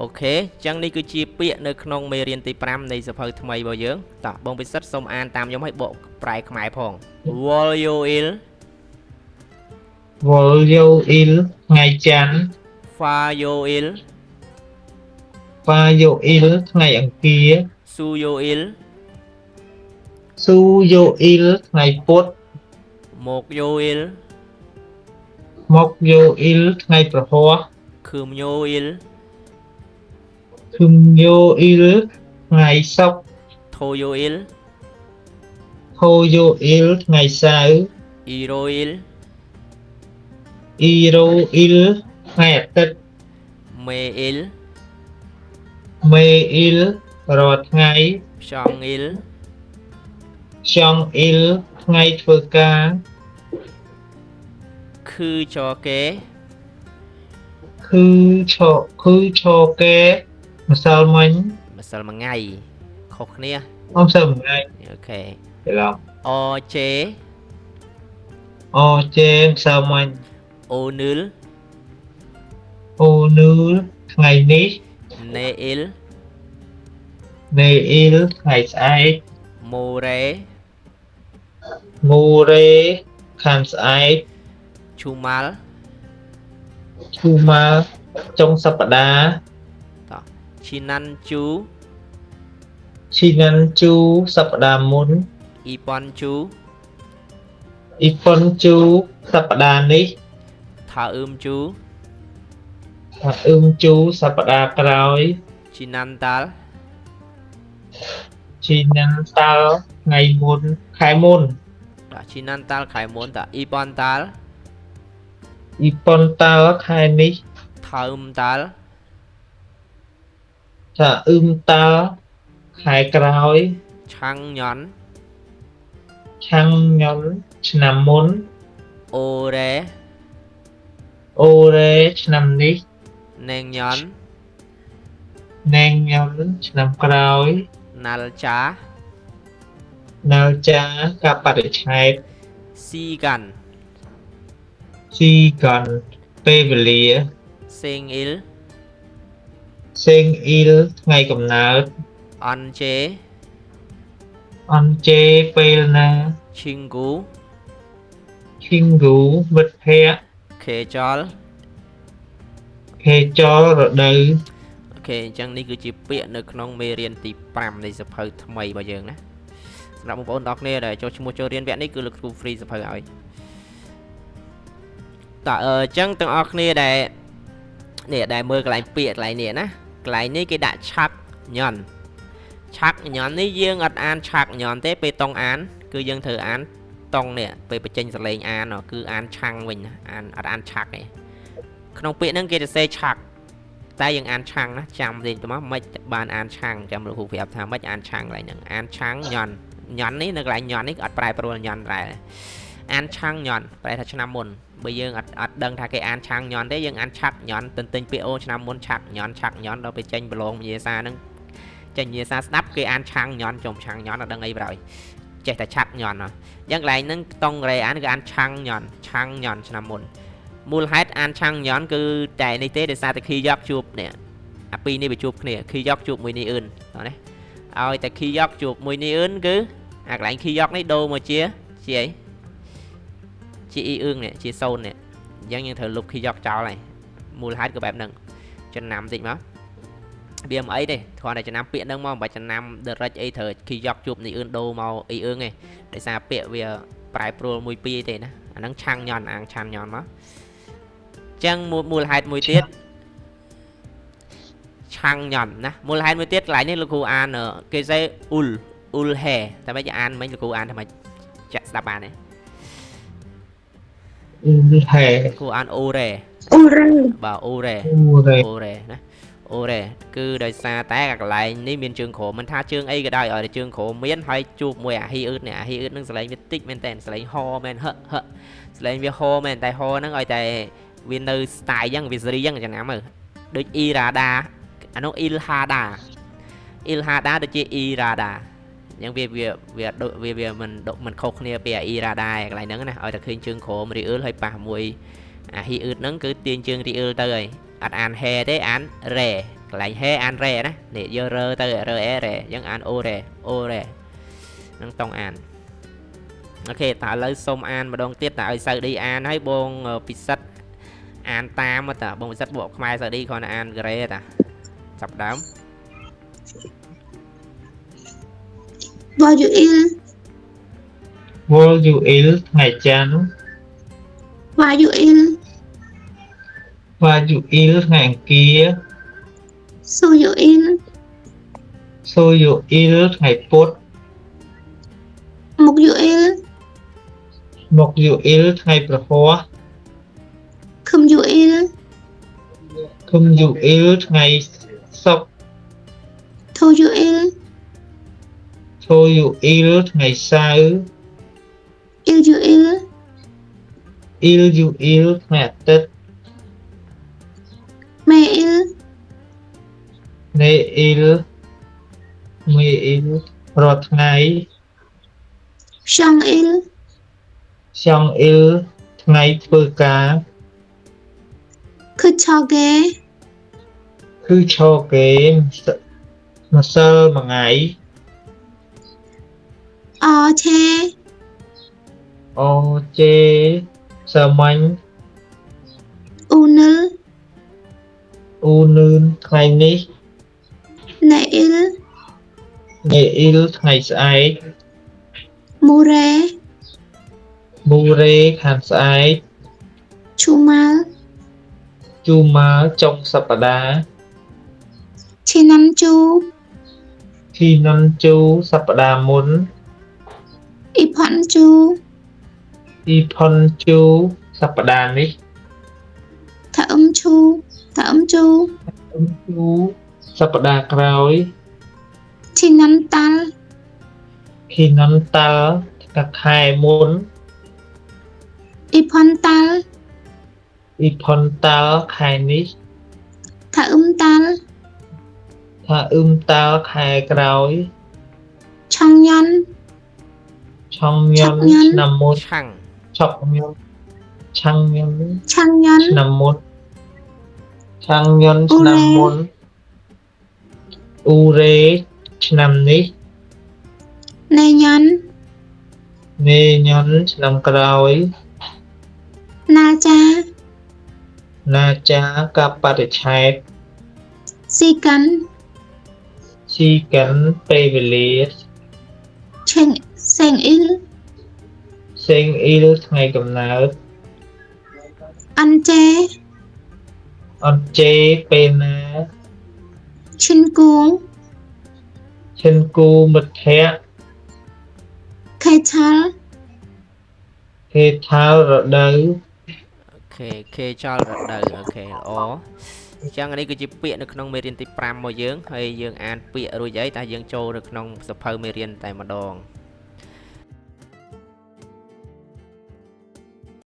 OK អញ្ចឹងនេះគឺជាពាក្យនៅក្នុងមេរៀនទី5នៃសៀវភៅថ្មីរបស់យើងតោះបងពិសិដ្ឋសូមអានតាមខ្ញុំឲ្យបកប្រែខ្មែរផង 월요일 월요일 ថ្ងៃច័ន្ទ 화요일 화요일 ថ្ងៃអង្គារ 수요일 수요일 ថ្ងៃពុធ 목요일 목요일 ថ្ងៃព្រហស្បតិ៍ 금요일 금요일 ថ្ងៃសុក្រ 토요일 토요일 ថ្ងៃសៅរ៍ 일요일 일요일 ថ្ងៃអាទិត្យ 매일 매일 រាល់ថ្ងៃ 평일 평일 ថ្ងៃធ្វើការ 그저께 គឺឈគឺឈកែម្សិលមិញ ម្សិលមួយថ្ងៃខុសគ្នា អម្សិលមួយថ្ងៃ OK ច្រឡំ 어제 어제 ម្សិលមិញ 오늘 오늘 ថ្ងៃនេះ 내일 내일 ថ្ងៃស្អែក 모레 모레 ខានស្អែក 주말 주말 ចុងសប្តាហ៍ តោះ 지난주 지난주 សប្តាហ៍មុន 이번 주 이번 주 សប្តាហ៍នេះ 다음 주 다음 주 សប្តាហ៍ក្រោយ 지난달 지난달 ថ្ងៃមុនខែមុន តោះ 지난달 ខែមុនតោះ 이번 달 이번 달 ខែនេះ 다음 달 다음 달 ខែក្រោយ 작년 작년 ឆ្នាំមុន 올해 올해 ឆ្នាំនេះ 내년 내년 ឆ្នាំក្រោយ 날짜 날짜 កាលបរិច្ឆេទ 시간 시간 ពេលវេលា 생일 생일 ថ្ងៃកំណើត 언제 언제 ពេលណា 친구 친구 មិត្តភក្តិ 계절 계절 រដូវ OK អញ្ចឹងនេះគឺជាពាក្យនៅក្នុងមេរៀនទី5នៃសៀវភៅថ្មីរបស់យើងណាសម្រាប់បងប្អូនទាំងអស់គ្នាដែលចូលឈ្មោះចូលរៀនវគ្គនេះគឺលោកគ្រូ free សៀវភៅឲ្យតើអញ្ចឹងទាំងអស់គ្នាដែលនេះដែលមើលកន្លែងពាក្យកន្លែងនេះណាកន្លែងនេះគេដាក់ 작년 작년 នេះយើងអត់អាន 작년 ទេពេលតង់អានគឺយើងត្រូវអានតង់នេះពេលបញ្ចេញសលេងអានគឺអានឆាំងវិញណាអានអត់អានឆាក់ទេក្នុងពាក្យហ្នឹងគេសរសេរឆាក់តែយើងអានឆាំងណាចាំលេងទៅមកមិនបានអានឆាំងចាំលោកគ្រូប្រាប់ថាមិនអានឆាំងកន្លែងហ្នឹងអាន 작년 년 នេះនៅកន្លែង 년 នេះអត់ប្រែប្រួល 년 ដែរអាន 작년 ប្រែថាឆ្នាំមុនបើយើងអត់អត់ដឹងថាគេអាន 작년 ទេយើងអានឆាក់ញ៉ន់ទន្ទិញពាក្យអូឆ្នាំមុនឆាក់ញ៉ន់ឆាក់ញ៉ន់ដល់ពេលចេញប្រឡងវិញ្ញាសាហ្នឹងចេញវិញ្ញាសាស្ដាប់គេអាន 작년 ចុំ 작년 អត់ដឹងអីប្រយចេះតែឆាក់ញ៉ន់អញ្ចឹងកន្លែងហ្នឹងតង់រេអានគឺអាន 작년 작년 ឆ្នាំមុនមូលហេតុអាន 작년 គឺតែនេះទេដោយសារតែ 기역 ជួបនេះអាពីរនេះវាជួបគ្នា 기역 ជួបមួយនេះអឿនតោះណាឲ្យតែ 기역 ជួបមួយនេះអឿនគឺអាកន្លែង 기역 នេះដូរមកជាជាអីជាអ៊ីអឿងនេះជាសូននេះអញ្ចឹងយើងត្រូវលុប 기역 ចោលហើយមូលហេតុក៏បែបហ្នឹងចំណាំតិចមកវាមិនអីទេគ្រាន់តែចំណាំពាក្យហ្នឹងមកមិនបាច់ចំណាំ direct អីត្រូវ 기역 ជួបនេះអឿនដូរមកអ៊ីអឿងទេដោយសារពាក្យវាប្រែប្រួលមួយពីរទេណាអាហ្នឹង 작년 អាង 작년 មកចឹងមូលហេតុមួយទៀត 작년 ណាមូលហេតុមួយទៀតកន្លែងនេះលោកគ្រូអានគេសេអ៊ុលអ៊ុលហេតែមិនអានមិញលោកគ្រូអានថាម៉េចចាក់ស្ដាប់បានទេ អ៊ូហេ គ្រូអាន 올해 올해 បាទ 올해 올해 올해 ណា 올해 គឺដោយសារតែកន្លែងនេះមានជើងក្រោមមិនថាជើងអីក៏ដោយឲ្យតែជើងក្រោមមានហើយជួបមួយអាហ៊ីអឺតនេះអាហ៊ីអឺតនឹងសលេងវាតិចមែនតើសលេងហមែនហហសលេងវាហមែនតែហហ្នឹងឲ្យតែវានៅ style ចឹងវាសេរីចឹងចំណាំមើលដូចអ៊ីរ៉ាដាអានោះអ៊ីលហាដាអ៊ីលហាដាដូចជាអ៊ីរ៉ាដាអញ្ចឹងវាវាវាដូចវាវាមិនមិនខុសគ្នាពីអាអ៊ីរ៉ាដាឯកន្លែងហ្នឹងណាឲ្យតែឃើញជើងក្រោមរីអ៊ឺលហើយប៉ះមួយអាហ៊ីអឺតហ្នឹងគឺទាញជើងរីអ៊ឺលទៅហើយអត់អានហេទេអានរ៉េ កន្លែងហេអានរ៉េណានេះយើងរើទៅរើអេរ៉េអញ្ចឹងអានអូរ៉េអូរ៉េនឹងតង់អាន OK តើឥឡូវសូមអានម្ដងទៀតតើឲ្យសៅឌីអានហើយបងពិសិដ្ឋអានតាមតើបងពិសិដ្ឋបកខ្មែរសៅឌីគ្រាន់តែអានកូរ៉េតាចាប់ដើម 월요일 월요일 ថ្ងៃច័ន្ទ 화요일 화요일 ថ្ងៃអង្គារ 수요일 수요일 ថ្ងៃពុធ 목요일 목요일 ថ្ងៃព្រហស្បតិ៍ 금요일 금요일 ថ្ងៃសុក្រ 토요일 토요일 ថ្ងៃសៅរ៍ 일요일 일요일 ថ្ងៃអាទិត្យ 매일 내일 매일 រាល់ថ្ងៃ 평일 평일 ថ្ងៃធ្វើការ 그저께 គឺឈរគេម្សិលមួយថ្ងៃ 어제 어제 សាមញ្ញ 오늘 오늘 ថ្ងៃនេះ 내일 내일 ថ្ងៃស្អែក 모레 모레 ខាងស្អែក 주말 주말 ចុងសប្តាហ៍ 지난주 지난주 សប្តាហ៍មុន 이번 주 이번 주 សប្តាហ៍នេះ 다음 주 다음 주 ជូសប្តាហ៍ក្រោយ 지난달 지난달 កាខែមុន 이번 달 이번 달 ខែនេះ 다음 달 다음 달 ខែក្រោយ 작년 ឆុងញ៉ុន ឆុងញ៉ុន ឆ្នាំមុន ឆាំង ឆុកញ៉ុនឆាំងញ៉ុន 작년 ឆ្នាំមុនឆាំងញ៉ុនឆ្នាំមុនអ៊ូរ៉េឆ្នាំនេះ 내년 នេញ៉ុនឆ្នាំក្រោយ 날짜 ណាចាការបរិច្ឆេទ 시간 ស៊ីកិនពេលវេលា 생일 សេងអ៊ីលថ្ងៃកំណើត 언제 អត់ជេពេលណា 친구 ឈិនគូមិត្តភ័ក្តិ 계절 ហេដ្ឋាលរដូវ OK ខេចលរដូវ OK ល្អអញ្ចឹងនេះគឺជាពាក្យនៅក្នុងមេរៀនទី5មកយើងហើយយើងអានពាក្យរួចហើយតែយើងចូលនៅក្នុងសភៅមេរៀនតែម្ដង